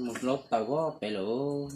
Mus laub taws pem lawm.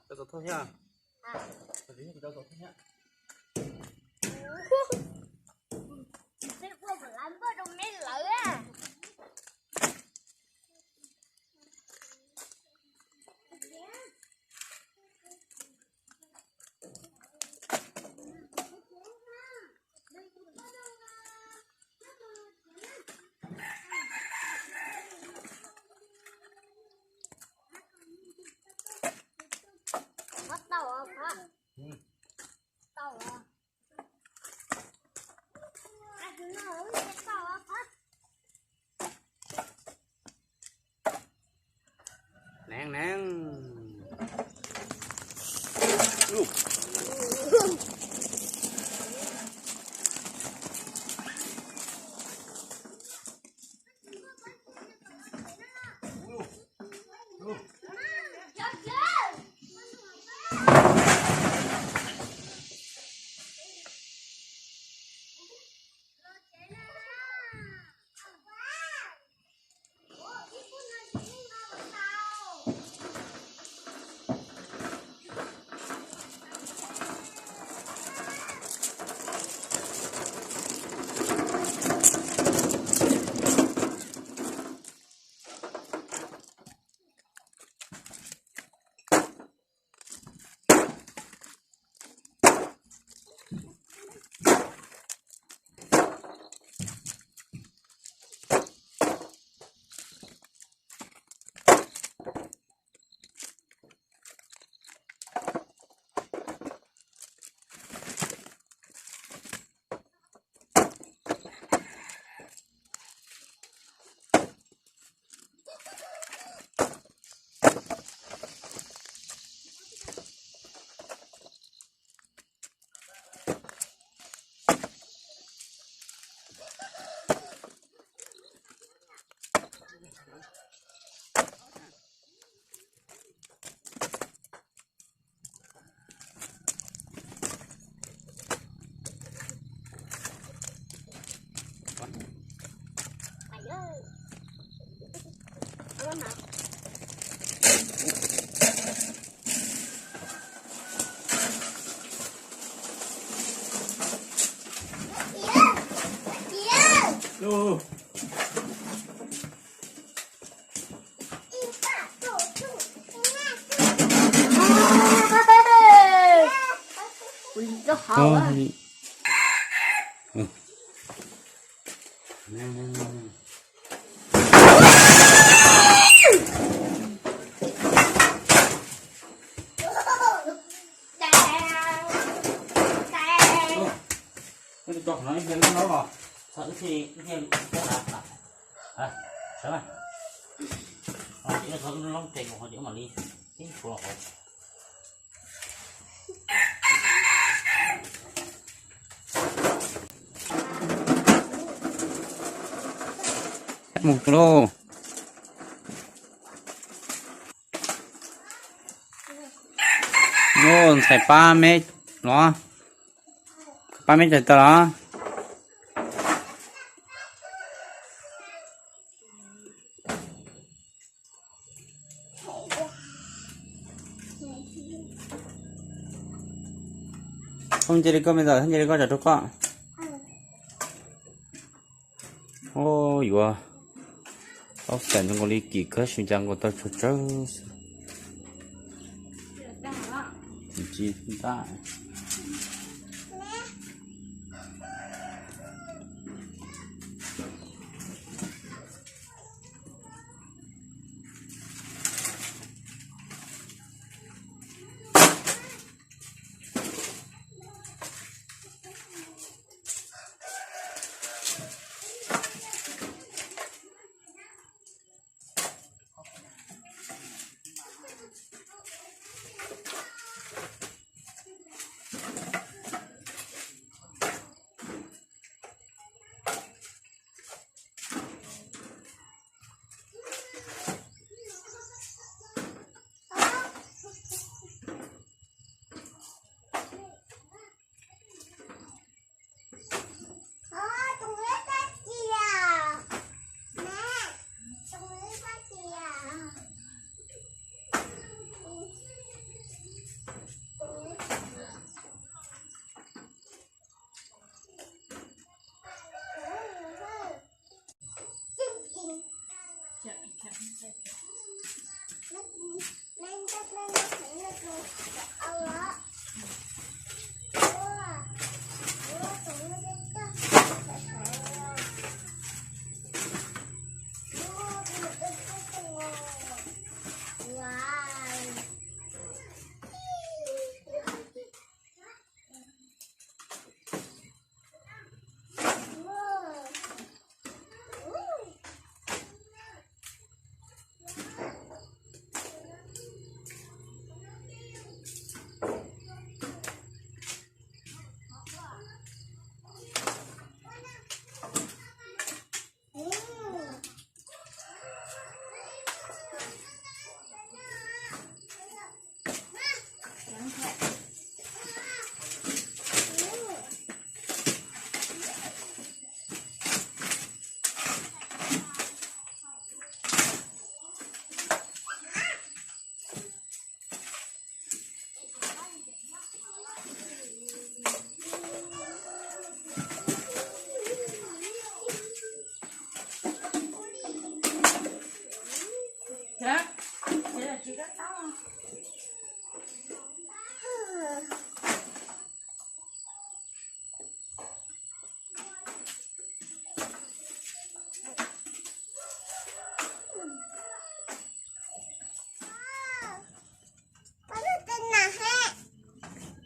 Tau txaus thauj thiab. Tau txaus thauj thiab. Tau. Neeb neeb. Ov, mus lauj. Ntxhais pab meb los, pab meb cog taw los. Ua nce li koj me ntxhais, nce li koj tsam rau koj. Ua yuav tau xaim ntawd nkaus li kim kawg, sib ncav nkaus tau tsawg tsawg xwb. Tsis ntaj.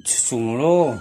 Tsis xus no lauj.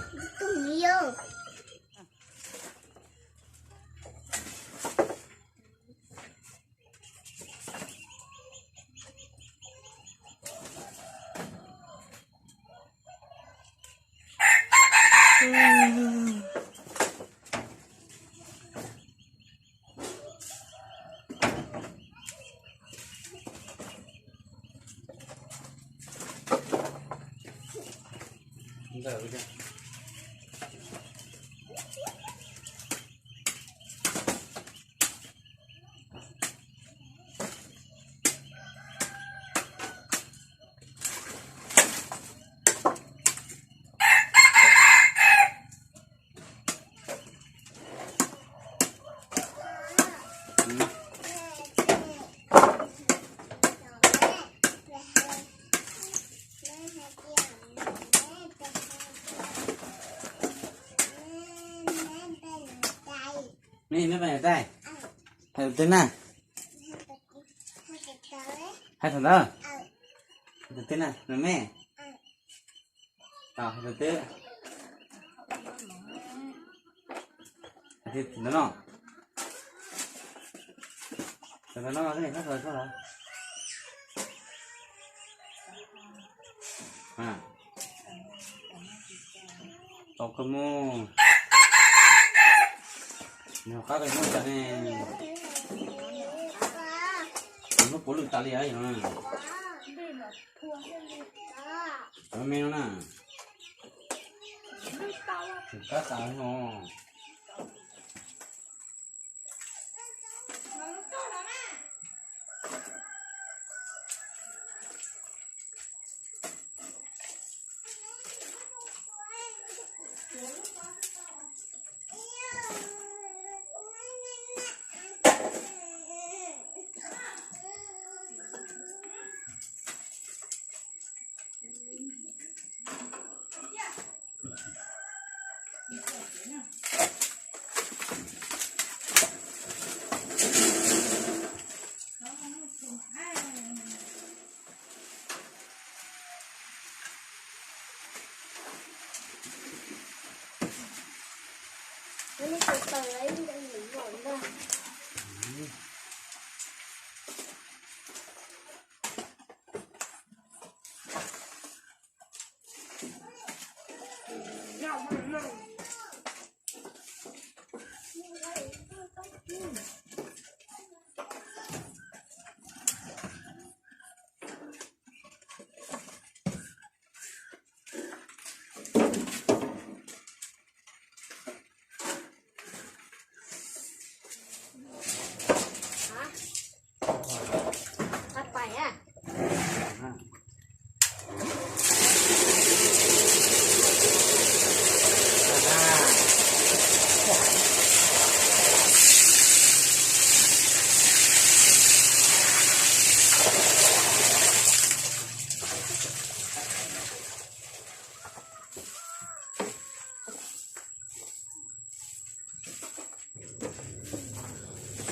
Hais tus twg na? Hais thaum ntawd. Hais tus twg na, me? Hais tus twg? Hais tus no. Tus no, tus no, tus no. Tau kawg mus. Nws qab kawg mus cas ne. Nws lub puav lwm tas li no. Cov me no na. Kab tas no.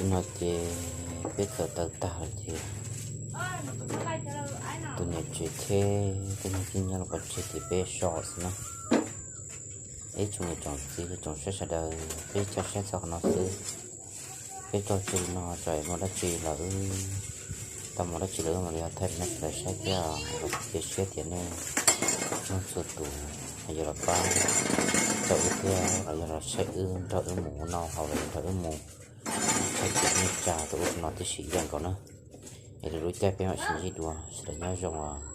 Tam sim no ces peb txawm tawm tag lawm ces tus niam tsev thiab tej neeg coj nyob los pov tseg ces peb so xwb na. Ib tsoom niam tsoom txiv tsoom saib sawv daws, peb coj saib txog qhov no xwb. Peb tso tseg li no, tsam muaj dab tsi los wb, tau mus dab tsi los wb mam li ho thaij rau nej sawv daws saib thiab. Cia siab tias nej txhua tus yuav los pab tau wb thiab los yog los saib wb, nrog wb mus ua noj haus los nrog wb mus thaij kev neej tsa rau ub rau no tib si ib yam nkaus na. Es lwm lub caij peb mam sib ntsib dua, sawv daws nyob zoo os.